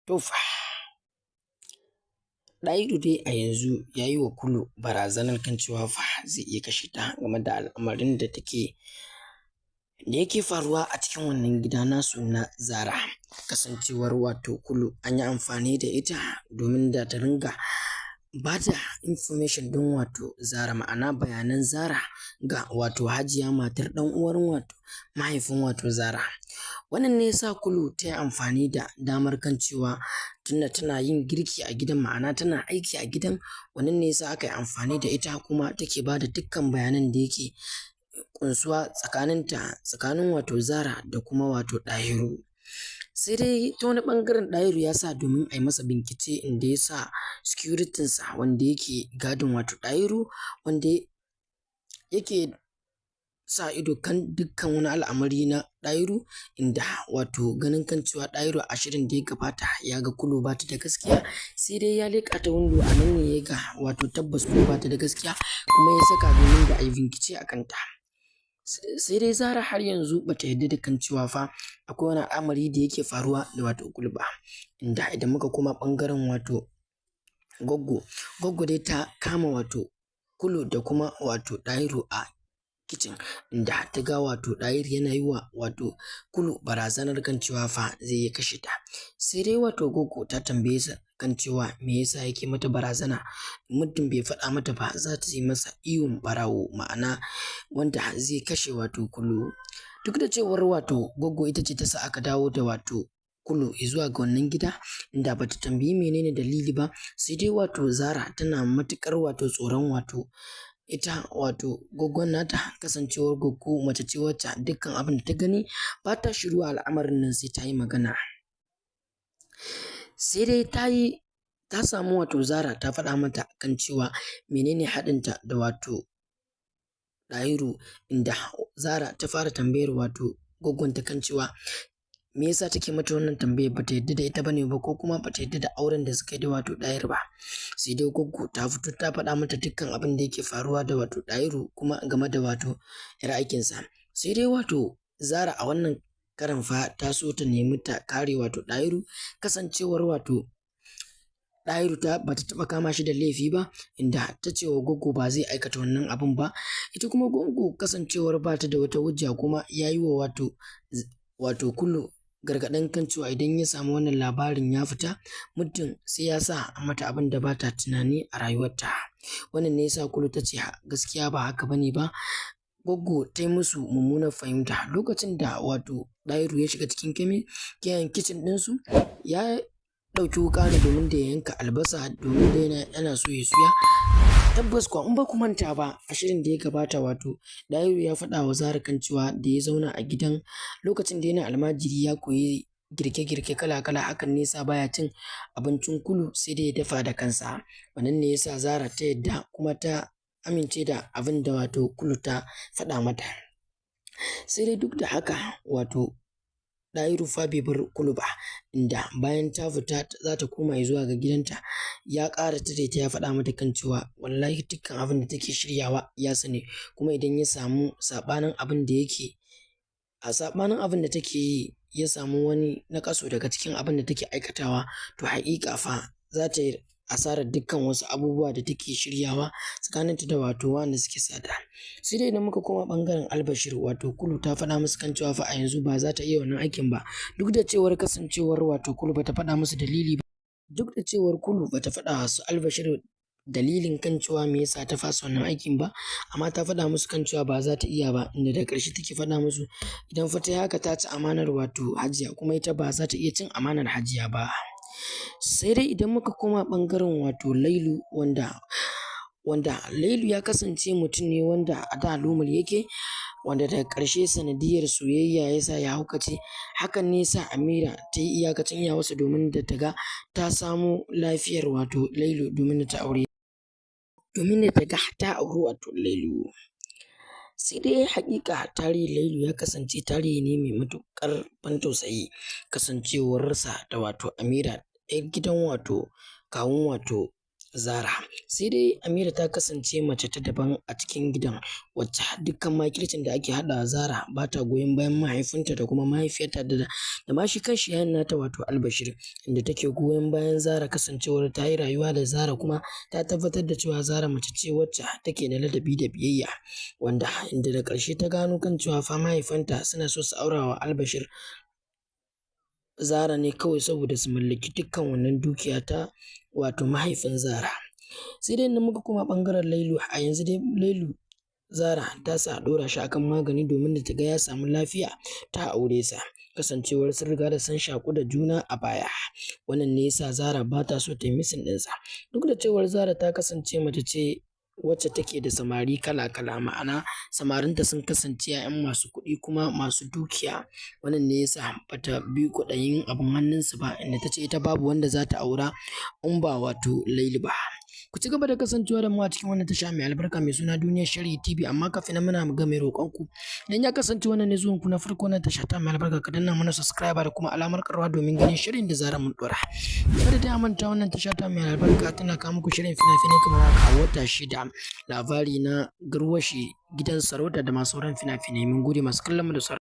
To fa, Ɗahiru dai a yanzu ya yi wa Kulu barazanar kan cewa fa zai iya kashe ta game da al'amarin da take da yake faruwa a cikin wannan gida nasu na Zara. Kasancewar wato Kulu an yi amfani da ita domin da ta ringa ba da information ɗin wato Zara, ma'ana bayanan Zara ga wato Hajiya, matar ɗan uwar wato mahaifin wato Zara. Wannan ne ya sa Kulu ta yi amfani da damar kan cewa tunda tana yin girki a gidan, ma'ana tana aiki a gidan, wannan ne ya sa aka yi amfani da ita kuma take ba da dukkan bayanan da yake ƙunsuwa tsakanin wato Zara da kuma wato Ɗahiru. Sai dai ta wani ɓangaren Ɗahiru ya sa domin a yi masa bincike, inda ya sa securitinsa wanda yake gadin wato Ɗahiru, wanda yake sa ido kan dukkan wani al'amari na Ɗahiru, inda wato ganin kan cewa Ɗahiru a shirin da ya gabata ya ga Kulu ba ta da gaskiya, sai dai ya leƙa ta windo, a nan ne ya ga wato tabbas Kulu ba ta da gaskiya, kuma ya saka domin da a yi bincike a kanta. Sai dai Zara har yanzu ba ta yarda da kan cewa fa akwai wani al'amari da yake faruwa da wato Kulu ba. Inda idan muka koma ɓangaren wato Goggo, Goggo dai ta kama wato Kulu da kuma wato Ɗahiru a kicin, inda ta ga wato Ɗahiru yana yi wa wato Kulu barazanar kan cewa fa zai iya kashe ta. Sai dai wato Goggo ta tambaye sa kan cewa me yasa yake mata barazana, muddin bai faɗa mata ba za ta yi masa ihun ɓarawo, ma'ana wanda zai kashe wato Kulu. Duk da cewar wato Goggo ita ce ta sa aka dawo da wato Kulu zuwa ga wannan gida, inda bata tambayi menene dalili ba, sai dai wato Zara tana matuƙar wato tsoron wato ita wato goggon nata, kasancewar Goggo mace ce wacce dukkan abin da ta gani ba ta shiru a al'amarin nan sai ta yi magana. Sai dai ta samu wato Zara ta faɗa mata kan cewa menene haɗinta da wato Ɗahiru, inda Zara ta fara tambayar wato goggonta kan cewa me yasa take mata wannan tambayar, bata yarda da ita bane ba ko kuma bata yarda da auren da suka yi da wato Ɗahiru ba. Sai dai Goggo ta fito ta faɗa mata dukkan abin da yake faruwa da wato Ɗahiru kuma game da wato 'yar aikinsa. Sai dai wato Zara a wannan karan fa ta so ta nemi ta kare wato Ɗahiru, kasancewar wato Ɗahiru ta bata taɓa kama shi da laifi ba, inda ta ce wa Goggo ba zai aikata wannan abun ba. Ita kuma Goggo kasancewar ba ta da wata hujja, kuma ya yi wa wato Kulu gargaɗin kan cewa idan ya samu wannan labarin ya fita, muddin sai ya sa a mata abin da ba ta tunani a rayuwarta. Wannan ne ya sa Kulu ta ce gaskiya ba haka bane ba. Goggo ta yi musu mummunar fahimta. Lokacin da wato Ɗahiru ya shiga cikin kicin ɗinsu, ya ɗauki wuƙa ne domin da ya yanka albasa domin da yana so ya suya. Tabbas kuwa in ba ku manta ba, a shirin da ya gabata wato Ɗahiru ya faɗa wa Zara kan cewa da ya zauna a gidan lokacin da yana almajiri ya koyi girke-girke kala-kala, hakan ne yasa baya cin abincin Kulu sai dai ya dafa da kansa. Wannan ne yasa Zara ta yadda kuma ta amince da abin da wato Kulu ta faɗa mata. Sai dai duk da haka wato Ɗahiru fa bai bar Kulu ba, inda bayan ta fita za ta koma zuwa ga gidanta ya ƙara tare ta, ya faɗa mata kan cewa wallahi dukkan abin da take shiryawa ya sani, kuma idan ya samu saɓanin abin da yake a saɓanin abin da take yi, ya samu wani naƙasu daga cikin abin da take aikatawa, to haƙiƙa fa za ta yi asarar dukkan wasu abubuwa da take shiryawa tsakaninta da wato wanda suke sata. Sai dai idan muka koma ɓangaren Albashir, wato Kulu ta faɗa musu kan cewa fa a yanzu ba za ta iya wannan aikin ba, duk da cewar kasancewar wato Kulu bata faɗa musu dalili ba. Duk da cewar Kulu bata faɗa su Albashir dalilin kan cewa me yasa ta fasa wannan aikin ba, amma ta faɗa musu kan cewa ba za ta iya ba, inda da ƙarshe take faɗa musu idan fa ta yi haka ta ci amanar wato Hajiya, kuma ita ba za ta iya cin amanar Hajiya ba. Sai dai idan muka koma ɓangaren wato Lailu, wanda Lailu ya kasance mutum ne wanda a da normal yake, wanda daga ƙarshe sanadiyyar soyayya ya sa ya haukace. Hakan ne ya sa Amira ta yi iyakacin iyawarsa domin da ta ga ta samo lafiyar wato Lailu domin ta aure domin da ta ga ta auri wato Lailu. Sai dai haƙiƙa tarihin Lailu ya kasance tarihi ne mai matuƙar ban tausayi, kasancewarsa da wato Amira 'yar gidan wato kawun wato Zara. Sai dai Amira ta kasance mace ta daban a cikin gidan, wacce dukkan makircin da ake haɗawa Zara ba ta goyon bayan mahaifinta da kuma mahaifiyarta da ma shi kanshi yayan nata wato Albashir, inda take goyon bayan Zara kasancewar ta yi rayuwa da Zara kuma ta tabbatar da cewa Zara mace ce wacce take da ladabi da biyayya, wanda inda da ƙarshe ta gano kan cewa fa mahaifanta suna so su aura wa Albashir Zara ne kawai saboda su mallaki dukkan wannan dukiya ta wato mahaifin Zara. Sai dai idan muka koma ɓangaren Lailu, a yanzu dai Lailu Zara ta sa a ɗora shi akan magani domin da ta ga ya samu lafiya ta aure sa, kasancewar sun riga da sun shaƙu da juna a baya. Wannan ne yasa Zara ba ta so ta yi missing ɗinsa, duk da cewar Zara ta kasance mace ce wacce take da samari kala-kala, ma'ana samarinta sun kasance 'ya'yan masu kuɗi kuma masu dukiya. Wannan ne yasa bata bi kwaɗayin abin hannunsu ba, inda ta ce ita babu wanda za ta aura in ba wato Lailu ba. Ku ci gaba da kasancewa da mu a cikin wannan tasha mai albarka mai suna Duniyar Sharhi TV. Amma kafin nan muna ga mai roƙon ku, idan ya kasance wannan ne zuwan ku na farko na tasha ta mai albarka, ka danna mana subscribe da kuma alamar ƙararrawa domin ganin shirin da zarar mun ɗora. Kada dai a manta, wannan tasha ta mai albarka tana kawo muku shirin fina-finai kamar haka: Wata Shida, Labari na Garwashi, Gidan Sarauta da ma sauran fina-finai. Mun gode masu kallon mu da sauraron.